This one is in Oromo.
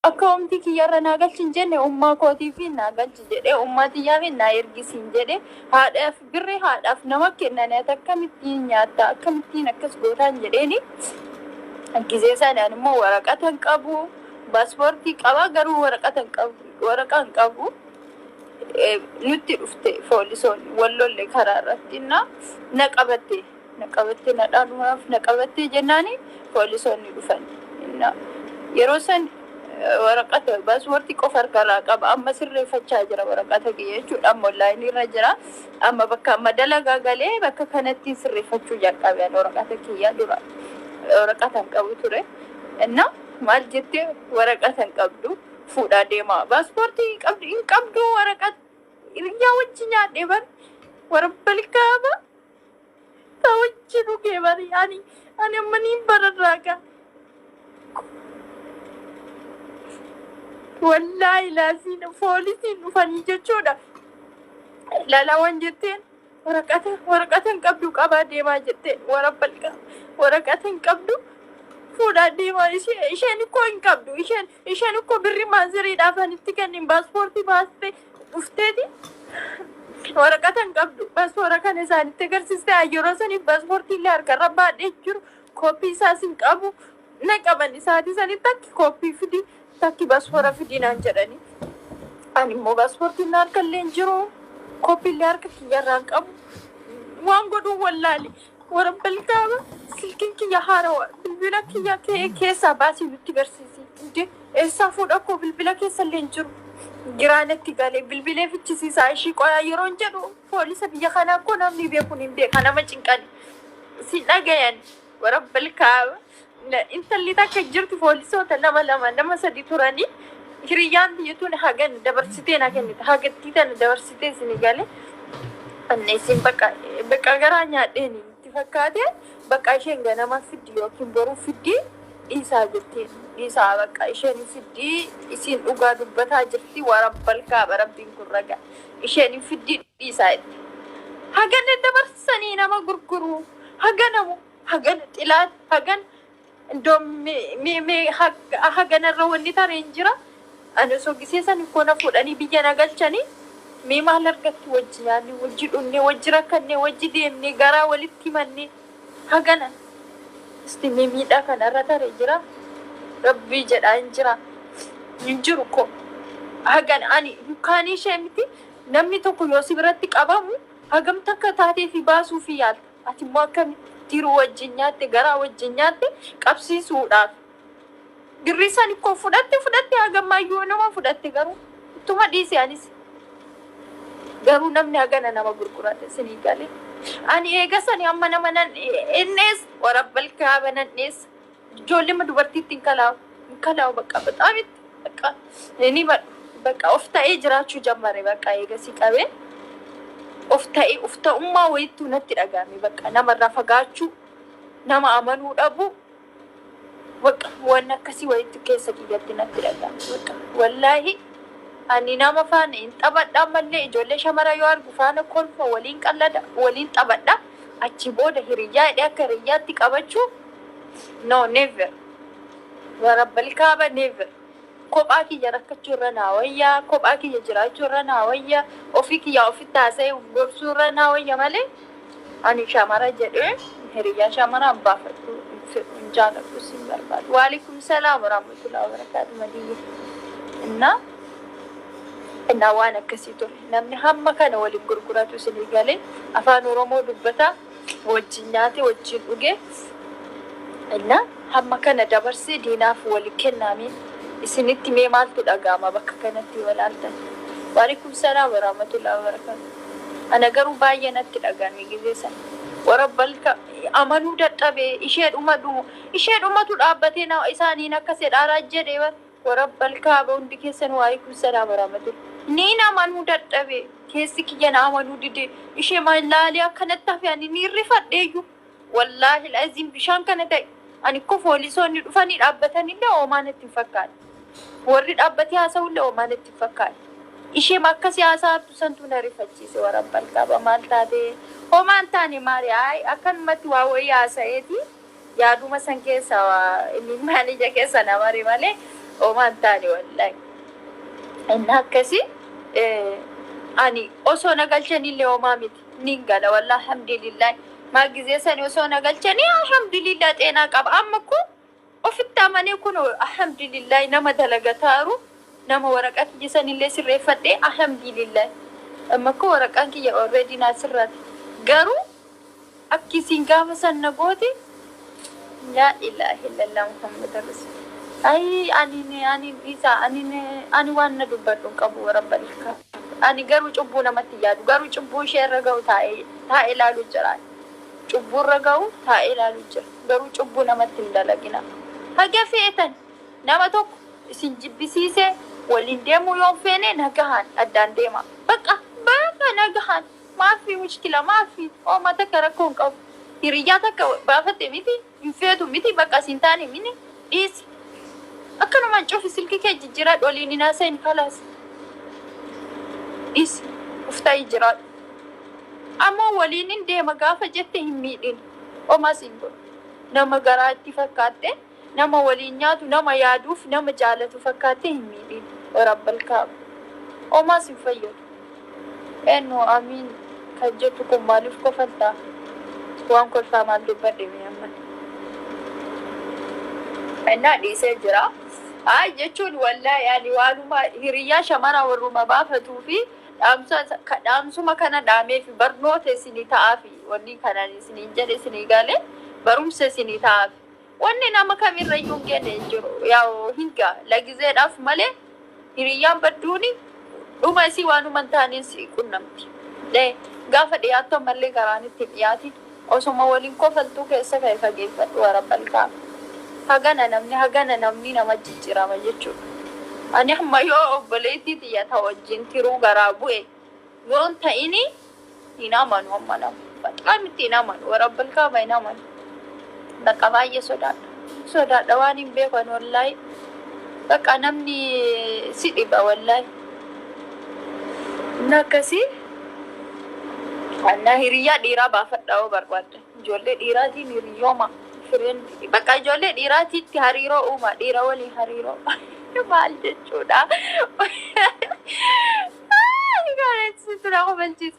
Akka omtii kiyyarra naa galchi hin jenne, ummaa kootii fi naa galchi jedhee, ummaa tiyyaa fi naa ergisiin jedhe. Haadhaaf birri haadhaaf nama kennani, ati akkamittiin nyaatta, akkamittiin akkas gootaan jedheeni. Gizee sanaan immoo waraqata hin qabu, paaspoortii qaba garuu waraqata hin qabu, waraqaa hin qabu. Nutti dhufte poolisoonni, wal lolle karaa irratti, na na qabatte, na qabatte, na dhaanuudhaaf na qabatte jennaani poolisoonni dhufan. Yeroo san waraqata paaspoortii qofa harkarraa qaba. Amma sirreeffachaa jira waraqata kiyya jechuudha. Amma onlaayinii irra jira. Amma bakka amma dalagaa galee bakka kanatti sirreeffachuu jalqabe. Ani waraqata kiyya dura waraqata hin qabu ture. Inna maal jettee, waraqata hin qabdu, fuudhaa deemaa, paaspoortii qabdu hin qabdu, waraqata hiriyaa wajji nyaadhee bar, warabbalkaaba ta wajji dhugee bari. Ani amma niin bararraa gaa. Wallaahi laasiin poolisiin dhufanii jechuudha. Lalawan jetteen, waraqata hin qabdu, qabaa deemaa jetteen. Warabbalka waraqata hin qabdu, fuudhaa deemaa. Isheen ikkoo hin qabdu. Isheen ikkoo birri maaziriidhaaf ani itti kennin paaspoortii baastee dhufteeti waraqata hin qabdu. Paaspoora kana isaanitti agarsiiste. Yeroo saniif paaspoortii illee harkarra baadhee jiru, kooppii isaas hin qabu. Na qaban isaatii sanitti, takki kooppii fidi, takki paaspoora fidi naan jedhani. Ani immoo paaspoortiin na harka illee hin jiru, kooppii illee harka kiyyarraa hin qabu. Waan godhuun wallaale. Warabbalkaaba silkiin kiyya haarawa, bilbila kiyya keessaa baasii nutti garsiisi. Inde eessaa fuudha koo, bilbila keessa illee hin jiru. Giraanatti galee bilbilee fichisiisaa ishii qoyaa yeroon jedhu, poolisa biyya kanaa koo namni beekuun hin beeka, nama cinqani. Si dhagayan warabbalkaaba. Intalli takka jirti, poolisoota nama lama nama sadi turanii, hiriyyaan biyya tun hagan dabarsitee na kennite, hagattii tana dabarsitee isin galee. Anne isin bakka garaa nyaadheen itti fakkaate, bakka isheen ganama fiddi yookiin boruu fiddi dhiisaa jirti. Dhiisaa, bakka isheen fiddi, isiin dhugaa dubbataa jirti, warabbalkaaba rabbiin kun ragaa. Isheen fiddi dhiisaa itti. Hagan dabarsanii nama gurguru, haganamu, hagan xilaat, hagan iddoo mee haganarra wanni tareen jira. Ani osoo gisee san koo na fuudhanii biyya na galchanii, mee maal argatti? Wajji nyaanne, wajji dhunne, wajji rakkanne, wajji deemne, garaa walitti himanne hagana. Isti mee miidhaa kanarra tare jira? Rabbii jedhaa, hin jira, hin jiru ko. Hagan ani dukkaanii ishee miti, namni tokko yoo si biratti qabamu hagam takka taatee fi baasuu fi yaalta. Ati immoo akkamitti tiruu wajjin nyaatte, garaa wajjin nyaatte qabsiisuudhaaf. Birrii san ikkoo fudhatte hagammayyuu nama fudhatte, garuu ittuma dhiise anis. Garuu namni hagana nama gurgurate isinii galee. Ani eega sani amma nama nan innees, warabbal kaaba nan dheessa. Ijoollee dubartiitti hin kalaawu. Hin kalaawu, bakka bexaamitti bakka ni badhu. Bakka of ta'ee jiraachuu jammare, bakka eegasii qabee of ta'ee of ta'ummaa wayittuu natti dhagahame, bakka namarraa fagaachuu, nama amanuu dhabuu, bakka waan akkasii wayitti keessa kiyyatti natti dhagahame. Bakka wallaahi ani nama faana hin taphadha malee, ijoollee shamara yoo argu faana kolfa, waliin qallada, waliin taphadha. Achi booda hiriyyaa hidhee akka hiriyyaatti qabachuu, no, never, warabbal kaaba, never. Kophaa kiyya rakkachuu irra naa wayyaa, kophaa kiyya jiraachuu irra naa wayya, ofii kiyya ofitti haasa'ee of gorsuu irra naa wayya malee, ani shamara jedhee hiriyyaa shamara abbaafadhu hin fedhu, hin jaaladhu, sin barbaadu. Waalaikum salaam warahmatullahi wabarakatuh madiyye. Innaa waan akkasii ture. Namni hamma kana waliin gurguratu isinii galee, afaan Oromoo dubbataa, wajjin nyaate, wajjin dhuge. Innaa hamma kana dabarsee diinaaf wali kennaame. Isinitti mee maaltu dhaga'ama bakka kanatti yoo ilaaltan? Waalaikum salaam warahmatullahi wabarakatuh. Ana garuu baay'ee natti dhaga'ame gizee sana. Warabbalka amanuu dadhabe, isheedhuma dhumu isheedhumatu dhaabbatee na isaaniin akkas jedhaaraa jedhee bar. Warabbal kaaba hundi keessan, waalaikum salaam warahmatullahi. Niin amanuu dadhabe, keessi kiyya na amanuu dide. Ishee maal laalee akkanatti hafe, ani ni rifadheeyyuu. Wallaahi laziim bishaan kana ta'e. Ani ko poolisoonni dhufanii dhaabbatanillee oomaa natti hin fakkaanne. Warri dhaabbatee haasa'ullee oomaa natti hin fakkaanne. Ishee akkasii haasa'attu santu na rifachiise. Warabbal kaaba maal taate? Homaan taane maali? Ayi, akkanumatti waa wayii haasa'eeti. Yaaduma san keessa inni maan ija keessa na mare malee Homaa hin taane wallaahi. Inni akkasii ani osoo na galchanillee homaa miti nin gala wallaahi, alhamdulillah. Maa gizee sani osoo na galchanii, alhamdulillah, xeenaa qaba. Amma kun ofitti amanee kun, alhamdulillah, nama dalagataaru, nama waraqaa kiyya sanillee sirreeffadhee, alhamdulillah. Amma kun waraqaan kiyya already naa sirraati. Garuu akkisiin gaafa san na goote, laa ilaaha illallah Muhammad rasul. Ay, ani isa ani waan na dubbadhu hin qabu, rabbal. Ani garuu cubbuu namatti yaadu, garuu cubbuu ishee irra ga'u taa'ee taa'ee ilaalu jira. Cubbuu irra ga'u taa'ee ilaalu jira. Garuu cubbuu namatti hin dalagina. Haga feetan nama tokko isin jibbisiisee waliin deemuu yoo feene, nagahaan addaan deema. Bakka bakka nagahaan, maafi mushkila, maafi ooma takka rakkoo hin qabu. Hiriyyaa takka baafatte miti, hin feetu miti, bakka isin taane mini dhiisi. Akkanumaan cufi, silkii kee jijjiiradhu, waliin hin haasa'in, kalaas. Dhiisi, uftaa'ii jiraadhu. Ammoo waliin hin deema gaafa jette hin miidhin. Omaas hin godhu. Nama garaa itti fakkaatte, nama waliin nyaatu, nama yaaduuf, nama jaalatu fakkaatte hin miidhin. Rabbal kaaba. Omaas hin fayyadu. Eenyu amiin kan jettu kun maaliif kofaltaa? Waan kolfaa maal dubbadhe mee amma? Innaa dhiisee jira. Ay, jechuun wallaahi ani waanuma hiriyyaa shamara warruma baafatuu fi dhaamsuma kana dhaamee fi barnoota isinii ta'aa fi wanni kanan isiniin jedhe isinii galee, barumsa isinii ta'aa fi wanni nama kamirrayyuu hin genne hin jiru. Yaa hinga lagizeedhaaf malee hiriyyaan badduuni dhuma isii waanuma hin taaneen si qunnamti. Gaafa dhiyaattu ammallee karaan itti dhiyaatin, osoma waliin kofaltuu keessa ka'e fageeffadhu, warabbal kaaba. Hagana namni, hagana namni nama jijjiirama jechuudha. Ani amma yoo obboleettii tiyya ta wajjin tiruu garaa bu'e yoon ta'ini hin amanu amma nama. Baxaam itti hin amanu, warabbal kaaba hin amanu. Bakka baay'ee sodaadha. Sodaadha, waan hin beekan wallaahi. Bakka namni si dhiba wallaahi. Inni akkasii annaa hiriyyaa dhiiraa baafadhaa yoo barbaadda. Ijoollee dhiiraatiin hiriyyooma. Friend bakka ijoollee dhiiraatiitti hariiroo uuma, dhiira waliin hariiroo maal jechuudha. Kana sitti na kofalchiisa.